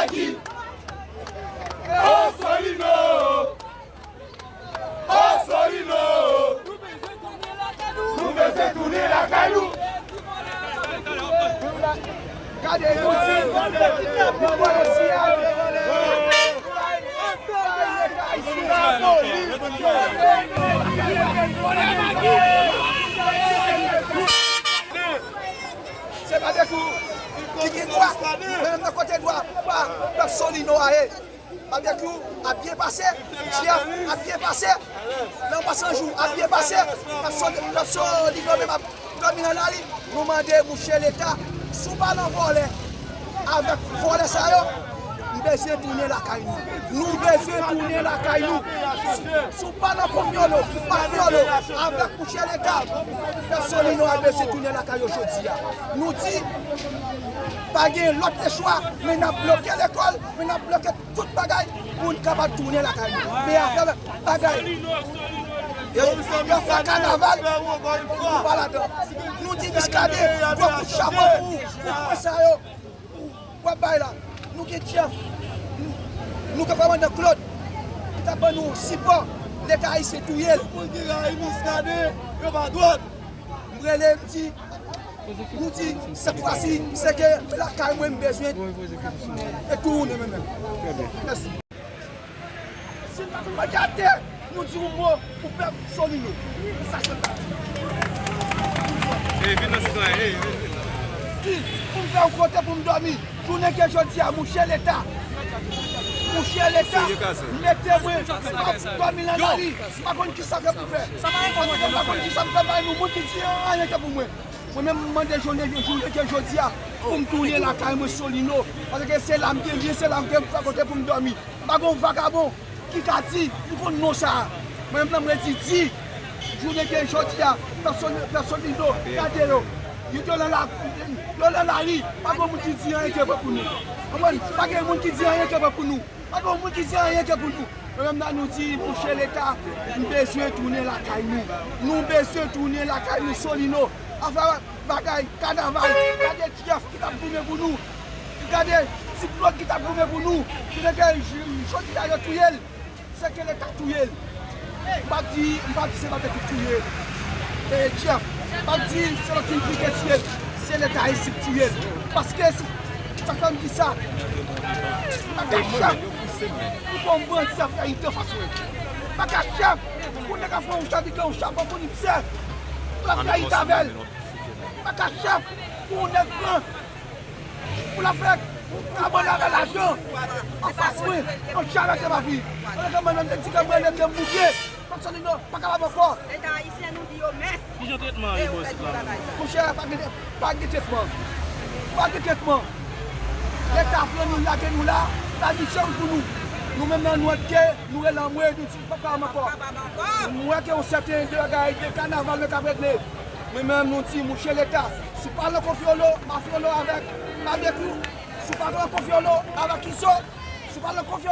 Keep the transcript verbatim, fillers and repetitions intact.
Ô Solino! Ô Solino! Nou bezwen tounen lakay nou! Gade, nou di, nou voye siyal. Se pa de kou ki gen dwa, menm nan kote dwa, pa, pa Solino a ye. Babekyou ap byen pase, Jeff ap byen pase, Lanmò San Jou ap byen pase, Pèsonn, Pèsonn li menm ap dòmi nan lari. Nou mande mouche Leta, si w pa nan vòlè avèk vòlè sa yo, m bezwen tounen lakay nou. Nou bezwen tounen lakay nou. Si w pa nan konfyolo, mafyolo, avèk mouche Leta, Pèsonn li menm ap bezwen tounen lakay yo jodi a. Nou di, pa gen lòt lechwa, men n ap bloke lekòl, men n ap bloke tout bagay pou n kapab tounen lakay nou. Men afè bagay, yo, yo fè kanaval, nou pa ladan. Nou di Muscadin, gwo kout chapo pou ou, pou pwen sa yo, w ap bay la. Nou gen Jeff, nou gen kòmandan Claude, ki t ap ban nou sipò, Leta ayisyen touye l. Tout moun ki rayi Muscadin, yo pa dwòl. M rele, m di, nou di, sèt fwa si, se ke lakay mwen m bezwen e tounen mwen menm. Mèsi. Si n pa konn mande atè, nou di yon mo pou pèp Solino. Sa se l pa di. Ey, vin nan sitwayen, ey, vin, vin. Ki pou m fè yon kote pou m dòmi. Jounen ke jodi a, mouche Leta. Mouche Leta, mete mwen, m ap dòmi nan lari. M pa konn kisa ke pou fè. Paske m pa konn kisa m fè bay nou, moun ki di anyen ke pou mwen. Mwen menm, m mande jounen, jounen ke jodi a, pou m tounen lakay mwen Solino. Paske se la m te byen, se la m te fè kote pou m dòmi. M pa gon vagabon ki ka di, m konn non sa a. Mwen menm, nan mwen di, di, jounen ke jodi a, pèsonn, pèsonn li do, gade yo. Yo, yo nan la, yo nan lari, pa gon moun ki di anyen ke bon pou nou. Konprann? Pa gen moun ki di anyen ke bon pou nou. Pa gen moun ki di anyen ke pou nou. Mwen menm nan nou di, mouche Leta, nou bezwen tounen lakay nou. Nou bezwen tounen lakay nou, Solino. Afè bagay, kanaval, gade Jeff ki t ap goumen pou nou. Gade ti Claude ki t ap goumen pou nou. Jounen ke j-, jodi a yo touye l. Se ke Leta touye l. M p ap di, m p ap di se Babekyou ki touye, e, Jeff. M p ap di se lòt moun ki touye l. Se Leta ayisyen ki touye l. Paske si, sa fè m di sa. M pa ka chèf pou bon bandi ap fè ayit anfas mwen. M pa ka chèf pou nèg ap pran yon chavik, yon chabon pou li misè. Pou l ap fè ayit avè l. M pa ka chèf pou yon nèg pran Pou l ap fè kabann avè lajan anfas mwen, yon jarèt epapi. Pandan ke mwen menm te di ke mwen rete m bouke, m ap sòti non, pa kapab ankò. Leta ayisyen, nou di yo mèsi. Kijan tretman an ye bò isit la? Monchè, pa gen, pa gen tretman. Pa gen tretman. Leta pran nou, lage nou la, la di chans pou nou. Nou menm nan nou antre, nou rele anmwe, nou di pa kapab ankò. Nou wè ke yon sèten de bagay de kanaval nou t ap regle. Mwen menm, nou di, mouche Leta, si w pa nan konfyolo, mafyolo avèk Babekyou, si w pa nan konfyolo avèk Izo, si w pa nan konfyolo